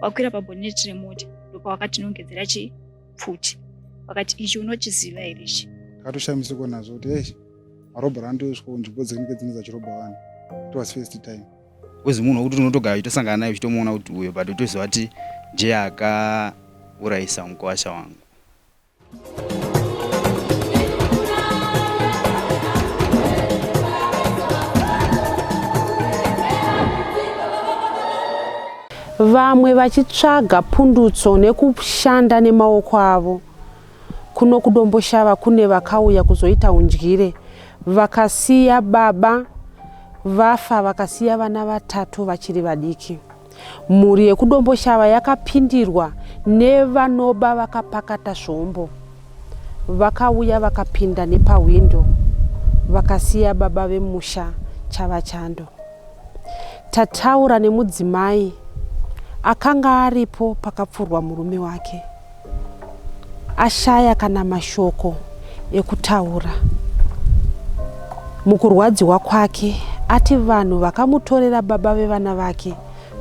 Vakwira pabhoneti remota ndopavakatinongedzera chi pfuti vakati ichi unochiziva here ichi. Takatoshamisiko nazvo kuti eish marobhari andoiswa kunzvimbo dzinenge dzinenge dzachirobha vanhu. It was first time. Uzi munhu wekuti unotogara uchitosangana naye uchitomuona kuti uyo but utoziva kuti ndiye akaurayisa mukuwasha wangu. Vamwe vachitsvaga pundutso nekushanda nemaoko avo. Kuno kuDomboshava kune vakauya kuzoita undyire vakasiya baba vafa vakasiya vana vatatu vachiri vadiki. Mhuri yekuDomboshava yakapindirwa nevanoba vakapakata zvombo. Vakauya vakapinda nepahwindo vakasiya baba vemusha chava chando. Tataura nemudzimai akanga aripo pakapfurwa murume wake. Ashaya kana mashoko ekutaura. Mukurwadziwa kwake ati vanhu vakamutorera baba vevana vake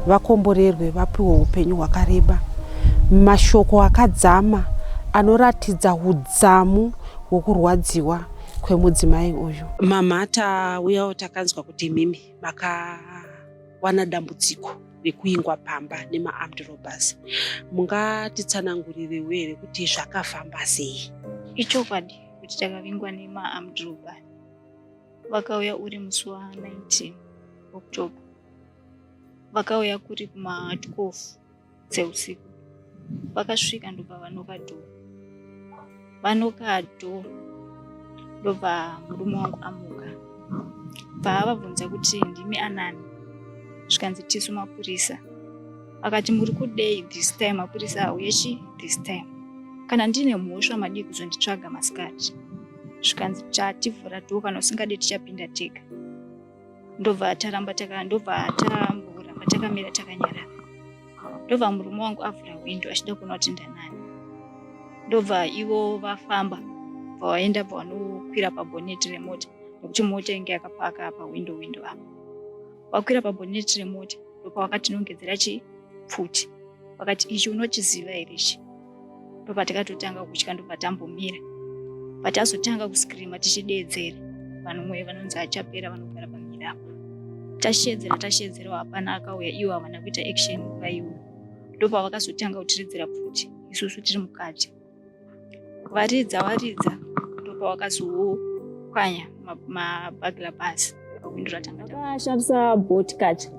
vakomborerwe vapiwe upenyu hwakareba. Mashoko akadzama anoratidza hudzamu hwekurwadziwa kwemudzimai uyu. Mhamha tauyawo takanzwa kuti imimi makawana dambudziko rekuingwa pamba nemaarmed robbers. Mungatitsanangurirewo here kuti zvakafamba sei? Ichokwadi kuti takavingwa nemaarmed robber. Vakauya uri musi wa 19 October. Vakauya kuri kuma 12 dzeusiku. Vakasvika ndobva vanoka door. Vanoka door ndobva murume wangu amuka. Bva avabvunza kuti ndimi anani zvikanzi tisu mapurisa. Akati muri kudei this time mapurisa auye chi this time. Kana ndine mhosva madii kuzonditsvaga masikati. Zvikanzi chativhura door kana usingade tichapinda tega. Ndobva taramba taka ndobva tamboramba takamira takanyarara. Ndobva murume wangu avhura window achida kuona kuti ndanani. Ndobva ivo vafamba bva vaenda bva vanokwira pabhoneti remota nekuti mota inge yakapaka pawindow window apa. Vakwira pabhoneti remota ndopavakatinongedzera chi pfuti vakati ichi unochiziva here ichi ndopatakatotanga kutya ndobva tambomira but azotanga kuscreama tichideedzera vanhu vanonzi achapera vanogara pamira apo tasheedzera tasheedzerawo hapana akauya iwo havana kuita action nguva iwo ndopavakazotanga kutiridzira pfuti isusu tiri mukati Varidza varidza ndopavakazopwanya mabagla bus pahwindo ratanga Vakashandisa boat cut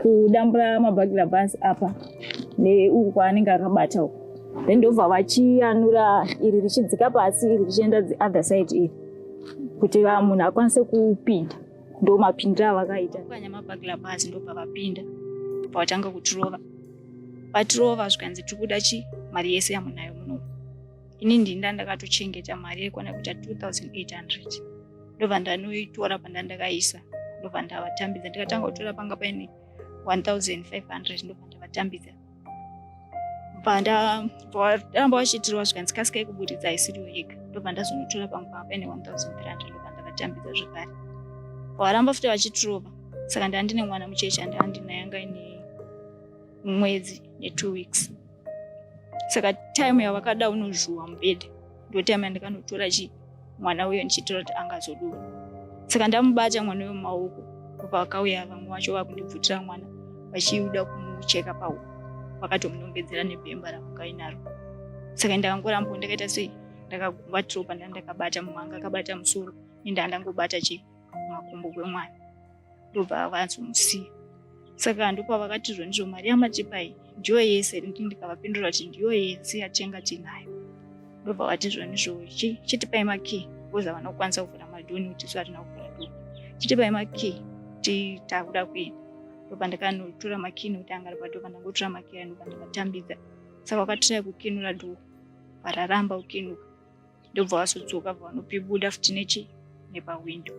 kudambura mabagla bus apa neuku kwaanenge akabata uku then ndobva vachiyanura iri richidzika pasi iri richienda the other side iri kuti munhu akwanise kupinda ndo mapindiro avakaita. Pwanya mabagla bus ndobva vapinda pavatanga kutirova vatirova zvikanzi tiri kuda chi mari yese yamunayo muno ini ndinda ndakatochengeta mari yaikwana kuita 2800 ndobva ndanoitora panda ndakaisa ndobva ndavatambidza ndikatanga kutora panga paine 1500 ndobva ndavatambidza bvandaramba vachitirwa zvikanzi kasikai kuburitsa haisiriyo yega ndobva ndazonotora pamwe panga paine 1300 ndobva ndavatambidza zvekare varamba futi vachitirova saka ndandine mwana mucheche andandinaye anga ine mwedzi netwo weeks saka time yavakada unozvuwa mubhedha ndo time yandikanotora chi mwana uyo ndichitora kuti angazodura saka ndamubata mwana uyo mumaoko vakauya vamwe vacho vakundibvutira mwana vachiuda kumucheka pahuku vakatomunongedzera nebhemba ravanga inaro saka ndakangoramba ndakaita sei ndakagumbatiro panda ndakabata mumwe anga akabata musoro inda ndangobata chi makumbo kwemwana ndobva vazomusiya saka ndopavakati zvonizvo mari yamatipa iyi ndiyo yese ndi ndikavapindura kuti ndiyo yese yatenga tinayo ndobva vati zvonizvo chitipai makey because havana kukwanisa kuvhura madhoni kuti isu hatina kuvhura dhoni chitipai makey takuda kuenda ndobva ndakanotora makey nekuti anga ari padhoo pandangotora makey aya ndobva ndavatambidza saka vakatirai kukinura dhoo vararamba kukinuka ndobva vazodzoka vanopibuda futi nechi nepahwindo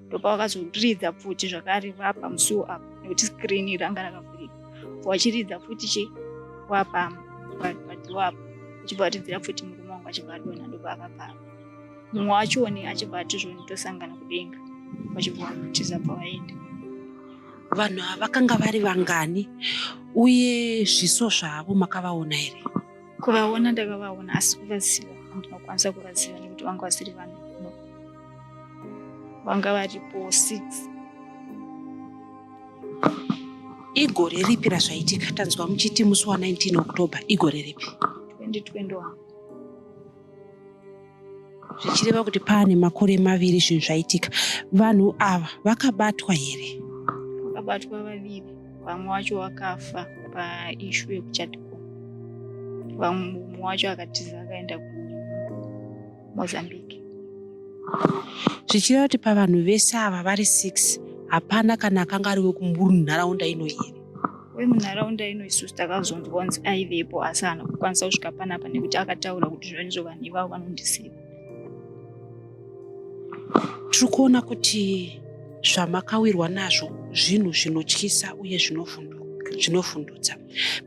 ndopavakazoridza pfuti zvakare vapa musuwo apa nekuti screen ranga rakavhurika vachiridza pfuti chi wapa padhiwa apa achibva varidzira pfuti murume wangu achibva adonha ndobva akabva mumwe wachoni achibva ati zvoni tosangana kudenga vachibva vatiza bva vaenda. Vanhu ava vakanga vari vangani uye zviso zvavo makavaona here? Kuvaona ndakavaona asi kuvaziva handinokwanisa kuvaziva nekuti vanga vasiri vanhu no. Vanga varipo 6. Igore ripi razvaitika? Tanzwa muchiti musi wa 19 October, igore ripi? 2021. Zvichireva kuti paane makore maviri zvinhu zvaitika. Vanhu ava vakabatwa here? Vakabatwa vaviri, vamwe vacho vakafa paishu yekuChatco. Vamwe mumwe wacho akatiza akaenda kuMozambique. Zvichireva kuti pavanhu vese ava vari 6 hapana kana akanga ari wemunharaunda ino here? Wemunharaunda ino isusu takazonzwa kunzi aivepo asi haana kukwanisa kusvika panapa nekuti akataura kuti zvonizvo vanhu ivavo vanondiziva. Tiri kuona kuti zvamakawirwa nazvo zvinhu zvinotyisa uye zvinovhundutsa.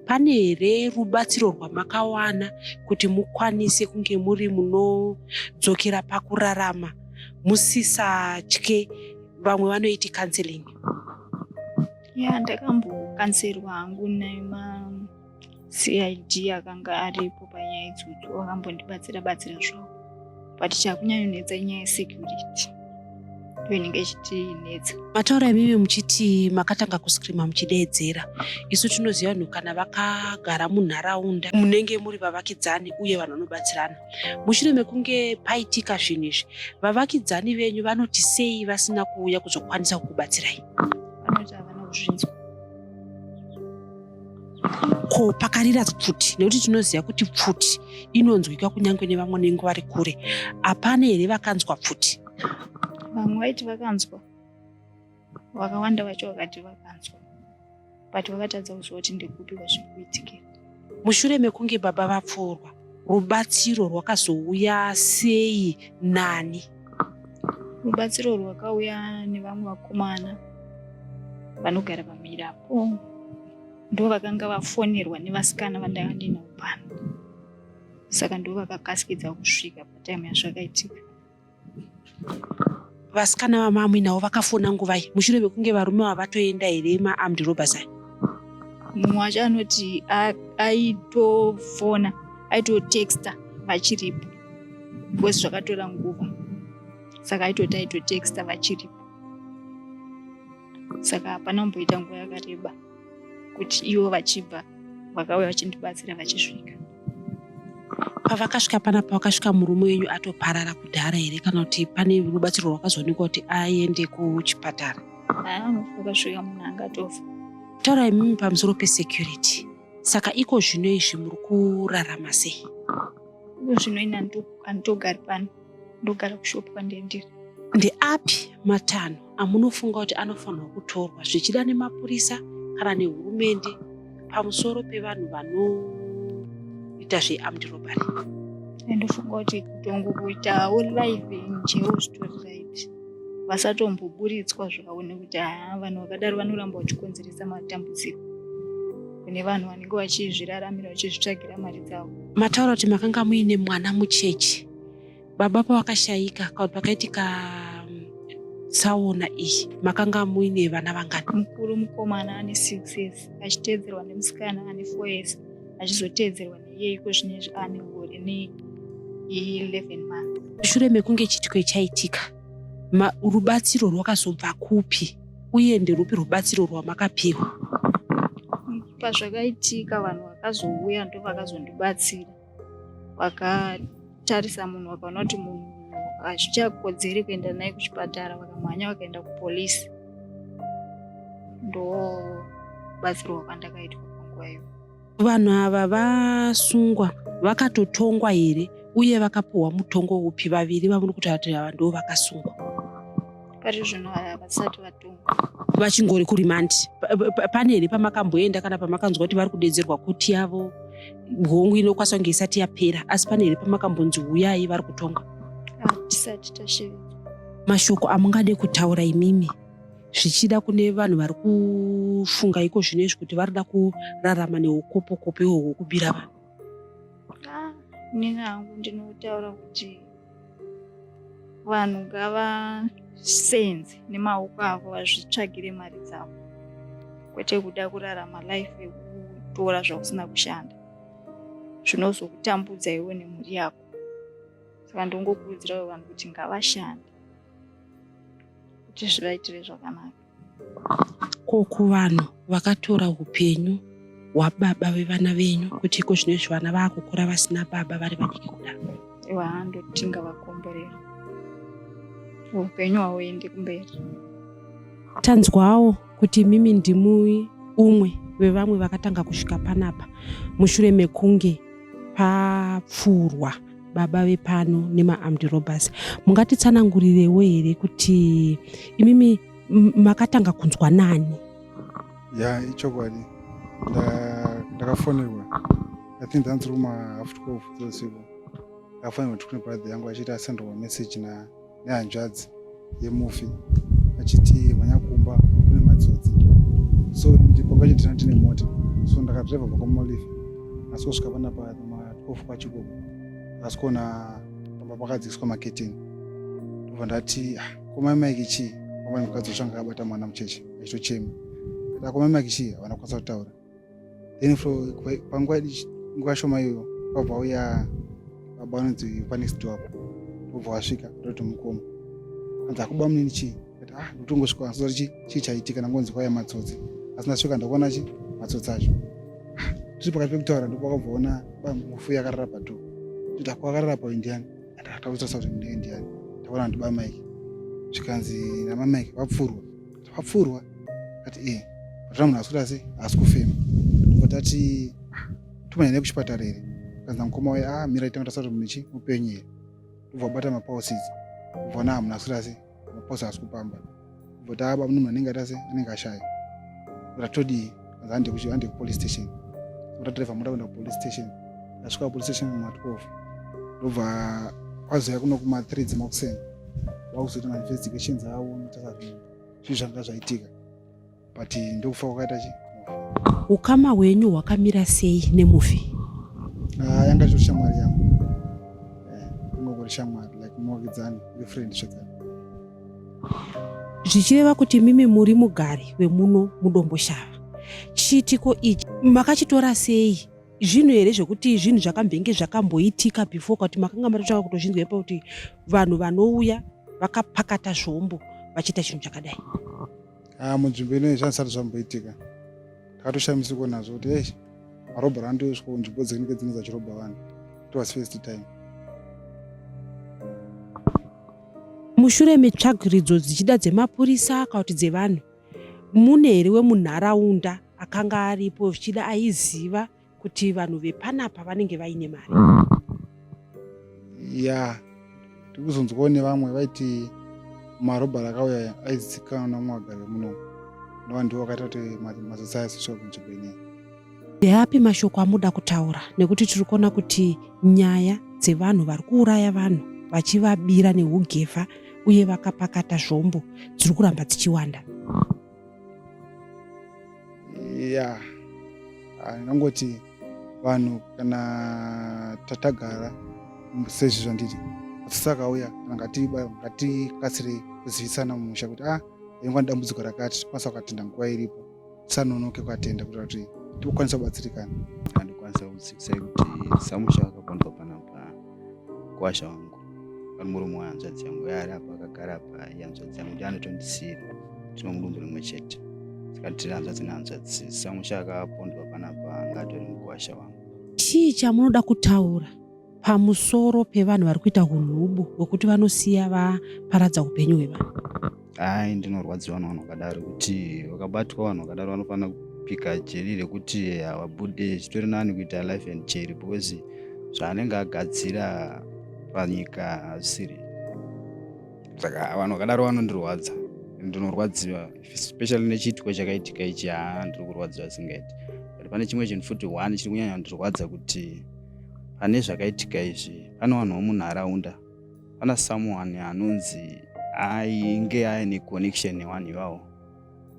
Pane here rubatsiro rwamakawana kuti mukwanise kunge muri munodzokera pakurarama musisatye? Vamwe vanoiti counseling. Ya, ndakambokanserwa hangu nema CID akanga aripo panyaya idzodzo, vakambondibatsira batsira zvavo, but chakunyanyonetsa inyaya yesecurity ndiyo inenge ichitinetsa. Mataura imimi muchiti makatanga kuscreama muchideedzera. Isu tinoziva vanhu kana vakagara munharaunda munenge muri vavakidzani uye vanhu vanobatsirana. Mushure mekunge paitika zvinhu izvi, vavakidzani venyu vanoti sei vasina kuuya kuzokwanisa kukubatsirai? Vanoti havana kuzvinzwa. Ko pakarira pfuti, nekuti tinoziva kuti pfuti inonzwika kunyange nevamwe vanenge vari kure, hapana here vakanzwa pfuti? Vamwe vaiti vakanzwa, vakawanda vacho vakati vakanzwa, but vakatadza kuziva kuti ndekupi kwazviri kuitikira. Mushure mekunge baba vapfuurwa, rubatsiro rwakazouya sei nani? Rubatsiro rwakauya nevamwe vakomana vanogara pamirapo, ndo vakanga vafonerwa nevasikana vandanga ndinavo pano, saka ndo vakakasikidza kusvika pataimu yazvakaitika. Vasikana vamamuinavo vakafona nguvai mushure mekunge varume ava vatoenda here maarmed robbers aya? Mumwe wacho anoti aitofona, aitotexta vachiripo because zvakatora nguva, saka aitoti aitotexta vachiripo, saka hapana kumboita nguva yakareba kuti ivo vachibva vakauya vachindibatsira vachisvika. Pavakasvika panapa, vakasvika murume wenyu atoparara kudhara here, kana kuti pane rubatsiro rwakazoonekwa kuti aende kuchipatara? Haa, vakasvika munhu angatofa. Taurai imimi pamusoro pesecurity. Saka iko zvino izvi muri kurarama sei? Iko zvino ini handitogari pano, ndogara kushopu kwandendiri. Ndeapi matanho amunofunga kuti anofanirwa kutorwa zvichida nemapurisa kana nehurumende pamusoro pevanhu vanoita zvearmed robbery? Ndofunga kuti kutongoitawo life in jail zvitori right, vasatomboburitswa zvavo nekuti haa, vanhu vakadaro vanoramba vachikonzeresa matambudziko kune vanhu vanenge vachizviraramira vachizvitsvagira mari dzavo. Mataura kuti makanga muine mwana muchechi. Baba pavakashayika kana pakaitika tsaona iyi, makanga muine vana vangani? Mukuru mukomana ane 6 years, achiteedzerwa nemusikana ane 4 years, achizoteedzerwa neiye iko zvinezvi ane gore ne11 months. Mushure mekunge chiitiko chaitika, rubatsiro rwakazobva kupi uye nderupi rubatsiro rwamakapiwa? Pazvakaitika vanhu vakazouya ndo vakazondibatsira, vakatarisa munhu vakaona kuti munhu hazvichakodzeri kuenda naye kuchipatara, vakamhanya vakaenda kupolisi, ndobatsirwa kwandakaitwa panguva iyoyo. Vanhu ava vasungwa vakatotongwa here uye vakapuhwa mutongo upi vaviri vamuri kutaura kuti ava ndo vakasungwa? Pari zvino havasati vatongwa. Vachingori kuremand. Pane here pamakamboenda kana pamakanzwa kuti vari kudedzerwa koti yavo? Hongu, inokwanisa kunge isati yapera, asi pane here pamakambonzi huyai vari kutonga? Hatisati tashevedzwa. Mashoko amungade kutaura imimi zvichida kune vanhu vari kufunga iko zvino izvi kuti vari kuda kurarama neukopokopo ihwo hwekubira vanhu? Inini hangu ndinotaura kuti vanhu ngavasenze nemaoko avo vazvitsvagire mari dzavo. Kwete kuda kurarama life yekutora zvausina kushanda zvinozokutambudza iwe nemhuri yako. Saka ndongokurudzirawo vanhu kuti ngavashande kuti zvivaitire zvakanaka. Ko kuvanhu vakatora upenyu hwababa vevana venyu kuti iko zvino izvi vana vaakukura vasina baba vari vadiki kudaro? Iwa handoti ngavakomborera upenyu hauendi kumberi. Tanzwawo kuti imimi ndimi umwe vevamwe vakatanga kusvika panapa mushure mekunge papfuurwa baba vepano nemaarmed robbers. Mungatitsanangurirewo here kuti imimi makatanga kunzwa nani? Ya, ichokwadi, ndakafonerwa, I think dzanzi kuma 12:30 dzeusiku. Ndakafonerwa kuti kune brother yangu achiti asenderwa message nehanzvadzi yemufi achiti mhanya kumba kune matsotsi. So panga chindina ndine mota, so ndakadhiraivha kubva kwaMolife asi kusvika panapa ma12 kwachikoko asi kuona pamba pakadzikiswa maketeni. Ndobva ndati, "Ah, ko mai Mike chii?" Kwamai mukadzi wacho anga akabata mwana mucheche achitochema. Ndati, "Ko mai Mike chii?" Havana kukwanisa kutaura. Then panguva nguva shoma iyoyo kwabva auya baba vanonzi panext door apo. Ndobva wasvika, ndoti mukoma anzi akuba munini chii? Ati, "Ah, ndotongosvika asi kuti chii chaitika? Ndangonzi kwauya matsotsi, asi ndasvika ndakuona chi matsotsi acho." Ah, tiri pakati pekutaura ndopakabvaona mufi akarara padoor. Toti ako akarara pa ndiani? Ndakataurisa kuti ndee ndiani? Taona ndi bamike. Zvikanzi namamike vapfurwa. Vapfurwa? Ati e patona munhu asi kuti asi kufema. Ndobva tati, "Ah, tumanya nekuchipatara here?" Kanzi namukoma waye, "Ah, mira itanga tasati munhu chi mupenyu here." Ndobva wabata mapulses, ndobva ona munhu asi kuti asi mapulses asi kupamba. Ndobva taaba munhu anenge atase anenge ashaya. Ratodii? Kanzi hande kupolice station. Ndadhiraivha mota kuenda kupolice station. Ndasvika kupolice station ma12, ndobva kwazouya kuno kuma3 dzemakuseni vakuzoita mainvestigations avo notasa zvinhu zvii zvanga zvaitika, but ndokufa kwakaita chi. Ukama hwenyu hwakamira sei nemufi? Ah, yanga itori shamwari yangu. Ingongori shamwari, like muwakidzani, ifriend zvekare. Zvichireva kuti mimi muri mugari wemuno muDomboshava. Chiitiko ichi makachitora sei? Zvinhu here zvekuti zvinhu zvakambenge zvakamboitika before, kuti makanga matotsvaka kutozvinzwa ipo kuti vanhu vanouya vakapakata zvombo vachiita chinhu chakadai? Ah, munzvimbo inoyi zvandisati zvamboitika. Ndakatoshamisiko nazvo kuti ei marobhari andosvika kunzvimbo dzinenge dzinenge dzachirobha vanhu. It was first time. Mushure metsvagiridzo dzichida dzemapurisa kana kuti dzevanhu, mune here wemunharaunda akanga aripo zvichida aiziva kuti vanhu vepanapa vanenge vaine mari? Ya, ndikuzonzwawo nevamwe vaiti marobhari akauya aizikanwa namwe vagari vemunomu, ndova ndiwo vakaita kuti matsotsi aya asosvika kunzvimbo ineyi. Ndeapi mashoko amuda kutaura, nekuti tiri kuona kuti nyaya dzevanhu vari kuuraya vanhu vachivabira neugevha uye vakapakata zvombo dziri kuramba dzichiwanda? Ya, ndingangoti vanhu kana tatagara sezvi zvandiri, matsotsi akauya kana ngatikasirei kuzivisana mumusha kuti, "Ah, ingwa dambudziko rakati." Tikwanisa kukatenda nguva iripo, tisanonoke kukatenda kuitira kuti tikwanisa kubatsirikana. Andikwanisa kudzidzisai kuti samusha akapondwa panapa kwasha wangu ari murume wehanzvadzi yangu ari apa akagara apa. Ihanzvadzi yangu, ndi anotondisiyira, tino mudumbu rimwe chete, saka tiri hanzvadzi nehanzvadzi. Samusha akapondwa panapa anga atori mukwasha wangu. Chii chamunoda kutaura pamusoro pevanhu vari kuita unhubu hwekuti vanosiya vaparadza upenyu hwevanhu? Hai, ndinorwadziwa nevanhu vakadaro, kuti vakabatwa vanhu vakadaro vanofanira kupika jeri rekuti havabude. Zvitori nani kuita life and jeri because zvaanenge agadzira panyika hazvisiri. Saka vanhu vakadaro vanondirwadza, ndinorwadziwa, especially nechiitiko chakaitika ichi. Haa, ndiri kurwadziwa singaiti. But pane chimwe chinhu futi one chiri kunyanya kundirwadza, kuti pane zvakaitika izvi pane vanhu vomunharaunda, pana someone anonzi ainge aine connection nevanhu ivavo,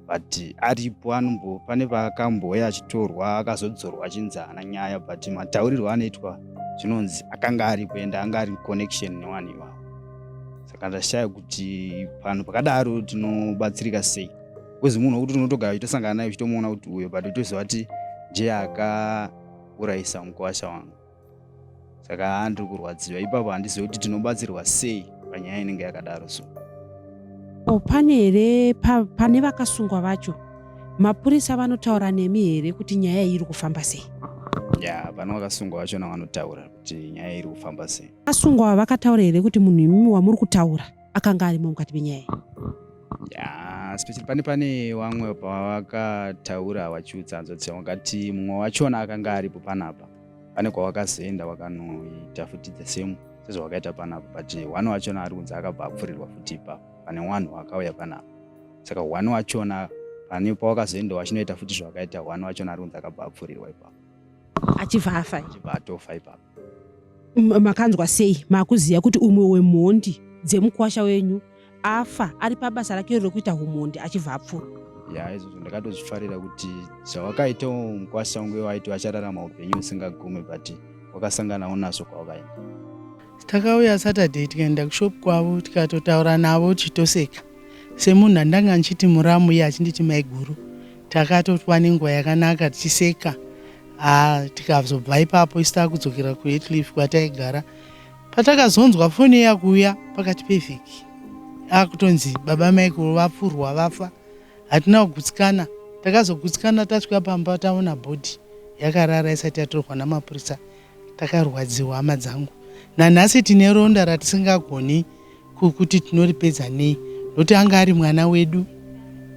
but aripo anombo pane paakambouya achitorwa akazodzorwa achinzi haana nyaya, but mataurirwo anoitwa zvinonzi akanga aripo ende anga ari connection nevanhu ivavo. Saka ndashaya kuti panhu pakadaro tinobatsirika sei. Because munhu wekuti unotogara uchitosangana naye uchitomuona kuti uyo, but utoziva kuti ndiye akaurayisa mukuwasha wangu. Saka haa ndiri kurwadziwa ipapo, handizivi kuti tinobatsirwa sei panyaya inenge yakadaro so. Oh, pane here pane vakasungwa vacho, mapurisa vanotaura nemi here kuti nyaya iyi iri kufamba sei? Ya, pane vakasungwa vachona vanotaura kuti nyaya iri kufamba sei. Vasungwa vakataura here kuti munhu imimi wamuri kutaura akanga arimo mukati menyaya iyi? Ya, especially pane vamwe pavakataura vachiudza hanzvadzi vakati mumwe wachona akanga aripo panapa, pane kwavakazoenda vakanoita futi the same sezvavakaita panapa, but one wachona ari kunzi akabva apfurirwa futi ipapo pane one wakauya panapa. Saka one wachona pane pawakazoenda wachinoita futi zvavakaita, one wachona ari kunzi akabva apfurirwa ipapo. Achibva afa? Achibva atofa ipapo. Makanzwa sei makuziva kuti umwe wemhondi dzemukwasha wenyu afa ari pabasa rake rekuita umhondi achibva apfura? Ya, izvozvo ndakatozvifarira kuti zvawakaitawo mukwasha wangu waiti vachararama upenyu husingagume, but wakasanganawo nazvo kwawakaenda. Takauya Saturday, tikaenda kushop kwavo, tikatotaura navo tichitoseka. Semunhu andanga ndichiti muramu, iye achinditi maiguru, takatotwa nenguva yakanaka tichiseka. Tikazobva ipapo isu takudzokera kuHatcliffe kwataigara. Patakazonzwa foni yakuuya pakati pevhiki akutonzi baba Michael vapfurwa vafa, hatina kugutsikana. Takazogutsikana tasvika pamba taona body yakarara isati yatorwa namapurisa. Takarwadziwa, hama dzangu. Nanhasi tine ronda ratisingagoni kuti tinoripedza nei, nokuti anga ari mwana wedu.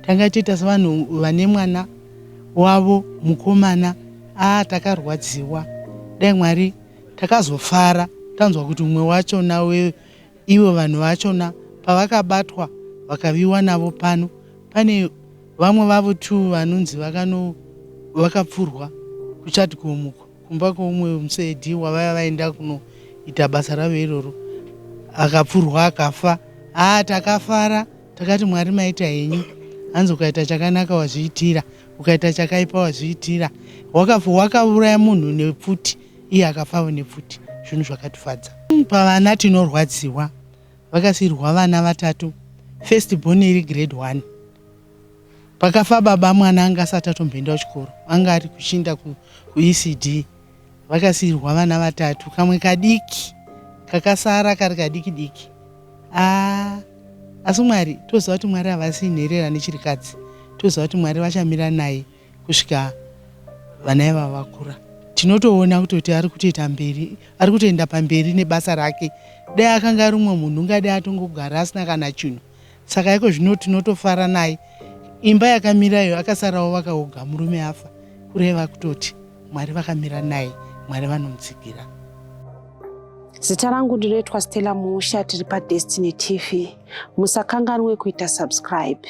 Tanga toita sevanhu vane mwana wavo mukomana. A, takarwadziwa. Dai Mwari, takazofara tanzwa kuti umwe wachona, ivo vanhu vachona pavakabatwa vakaviwa navo pano, pane vamwe vavo two vanonzi vakano vakapfurwa kuChadgomuko, kumba kweumwe musedi wavaiva vaenda kunoita basa ravo iroro, akapfurwa akafa. Aa, takafara, takati Mwari maita henyu. Hanzi ukaita chakanaka wazviitira, ukaita chakaipa wazviitira. Wakauraya munhu nepfuti, iye akafavo nepfuti. Zvinhu zvakatifadza. Pavana tinorwadziwa, vakasiyirwa vana vatatu, first born iri grade 1. Pakafa baba mwana anga asati atomboenda kuchikoro, anga ari kuchinda kuECD. Vakasiyirwa vana vatatu, kamwe kadiki kakasara kari kadiki diki. A, asi Mwari, toziva kuti Mwari havasi nherera nechirikadzi. Toziva kuti Mwari vachamira naye kusvika vana ivava vakura. Tinotoona kutoti ari kutoita mberi, ari kutoenda pamberi nebasa rake. Dai akanga ari umwe munhu ungadai atongogara asina kana chinhu. Saka iko zvino tinotofara naye. Imba yakamirayo akasarawo vakaoga, murume afa, kureva kutoti Mwari vakamira naye, Mwari vanomutsigira. Zita rangu ndinoitwa Stella Musha, tiri paDestiny TV. Musakanganwe kuita subscribe.